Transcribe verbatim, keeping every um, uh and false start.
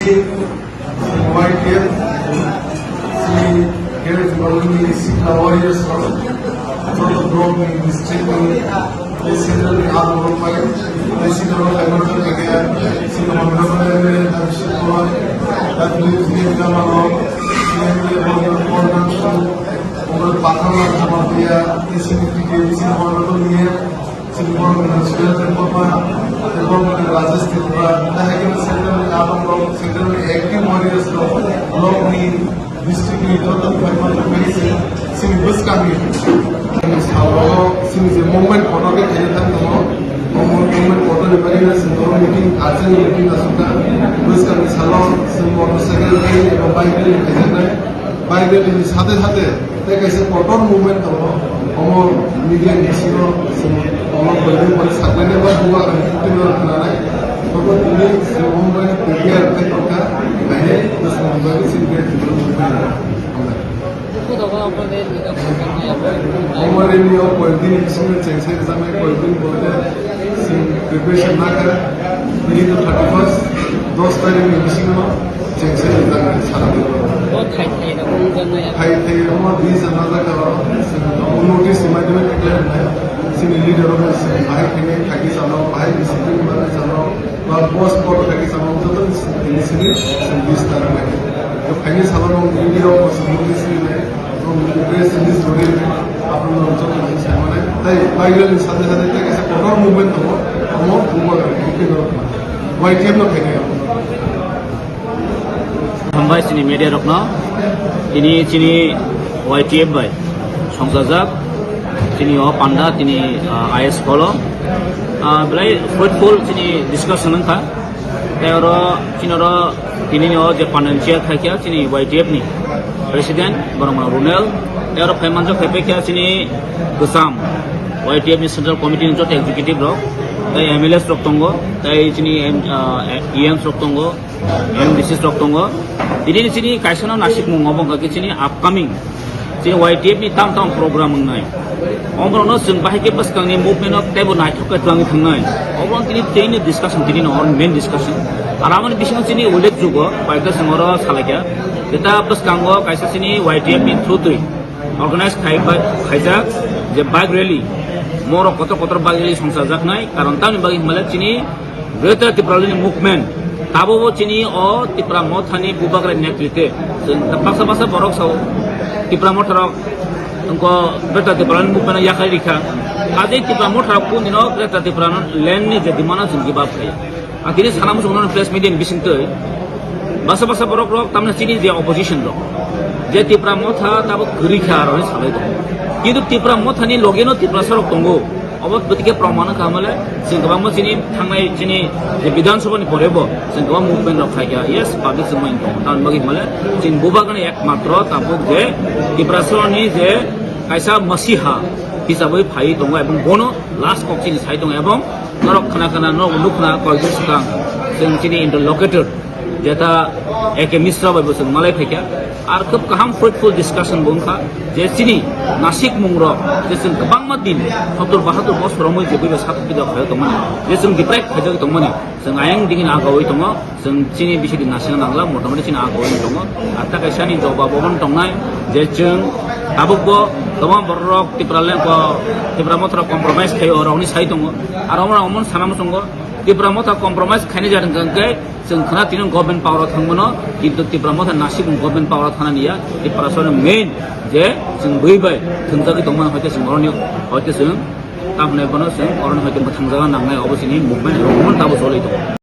Y T F, sini Greater Tipraland ni sikla warriors rok, joto block ni, district ni, tei central ni alu rok bai, tei sikla rok bai rok bai khe, sini honorable M L A Abhishek Kumar, W G N Kamal rok, M L A Bondon Bondon, Umar Pathar Jamatia, tei sini P K B C honorable ni Sini borok ni Sudhir Debbarma, tei borok ni Rajesh Tripura, tei hai khe central ni abang rok, central ni active warriors rok, block ni, district ni joto ni bai mani bai se, sini bwskang ni. Salo sini je movement photo khe khaina thang tongo, o movement photo ni bagwi no sini borok meeting, urgent meeting aswk kha, bwskang ni salo sini motorcycle rally eba bike rally khaijaknai. Bike rally ni sate sate tei kaisa kotor movement tongo. Omo media ni bisingo chwng omo building pore saknai ba bubagra ni kutui no khwnanai. Omo tini chwng omo bai prepare khai tongkha. Kainai bwswng ni bagwi chini great movement tongo. Omo rally o koyekdin ni bisingo cheng sai rwjaknai, koyekdin bolte chwng preparation nakha. Tini to thirty first, dos tarikh ni bisingo Cheng se rijak nai sara di. O thai thai rok wngjaknai. Thai thai omo di jana jaga o, notice ni maidhyame declare nai. Sini leader rok sini bahai khainai thagi chalo, bahai discipline ni bagwi chalo, ba boss code thagi chalo, joto sini sini sini list nai. Yo khainai salo no video o sini notice ni nai, no press release rwdi nai, apni no joto sini sai mane. Tai bike rally ni sate sate tai kaisa kotor movement tongo, omo bubagra ni kutui no Y T F no khainai. Hambai chini media rokno, tini chini Y T F bai songchajak, chini o panda, tini, ah, I S K O lo, ah, belai fruitful chini discussion wngkha. Tei oro chini oro tini o je panda ni chair khaikha chini Y T F ni president borok mano Runel, tei oro phai manjak khai paikha chini kwcham Y T F ni central committee ni joto executive rok, tei M L As rok tongo, tei chini, em, ah, E Ms rok tongo. M D Cs rok tongo. Tini chini kaisa no nasikmung obo wngkha khe chini upcoming chini Y T F ni tam tam program wngnai. Omo no chwng bahai khe bwskang ni movement no teibo naithok khe twlangwi thangnai. Obo tini tini discussion tini no main discussion. Ar aboni bisingo chini ullekh jogo kaisa chwng oro salaikha. Jeta bwskango kaisa chini Y T F ni through twi organize khai bai, khaijak je bike rally, morok kotor kotor bike rally songchajaknai, karon tamni bagwi hinmale chini Greater Tipraland ni movement, tabukbo chini o Tipra Motha ni bubagra ni netrite, chwng baksa baksa borok sao Tipra Motha rok wngkha Greater Tipraland ni movement no yakhai rikha, kaje Tipra Motha rok kunu dino Greater Tipraland ni je demand no chwng give up khai. Ang tini sana muchung no press media ni bisingtwi basa basa borok rok tamni chini je opposition rok je Tipra Motha tabuk kwrwi kha aro hinwi salai tongo. Kintu Tipra Motha ni loge no Tiprasa rok tongo. Obo bwtwi khe proman wngkha male chwng kwbangma chini thangnai chini je Bidhan Sabha ni pore bo chwng kwbang movement rok khai kha. Yes, public chwng mai tongo. Tamni bagwi male chini bubagra ni ekmatro tabuk je Tiprasa ni je kaisa masiha hisabwi phaiwi tongo ebong bono last kok chini sai tongo ebong norok khna khna norok nukna koikjak swkang chwng chini interlocutor jeta A K Misra bai bo chwng malai phaikha. Ar khub kaham fruitful discussion bo wngkha je chini nasikmung rok je chwng kwbangma din sottor bahatur bosor romwi je buiba sathok pida khaio tongmani, je chwng deprive khaijagwi tongmani, chwng ayang digi agawi tongo. Chwng chini bisingtwi naisingna nangla, motamoti chini ago wngwi tongo. Ar ta kaisani jobab obo wng tongnai je chwng tabukbo kwbangma bororok Tipraland ko, Tipra Motha rok compromise khaio, oro hwnwi sai tongo. Aro omo, omo sana muchungo Tipra Motha compromise khainai jat hwnkhe chwng khna tini government power o thangmano, kintu Tipra Motha nasikmung government power o thanani ya, Tiprasani main je chwng bui bai thwngjagwi tongmani hoite chwng oroni hoite chwng tamni bono chwng oroni hoite mwthangjagna nangnai, obo chini movement ebo tabuk cholwi tongo.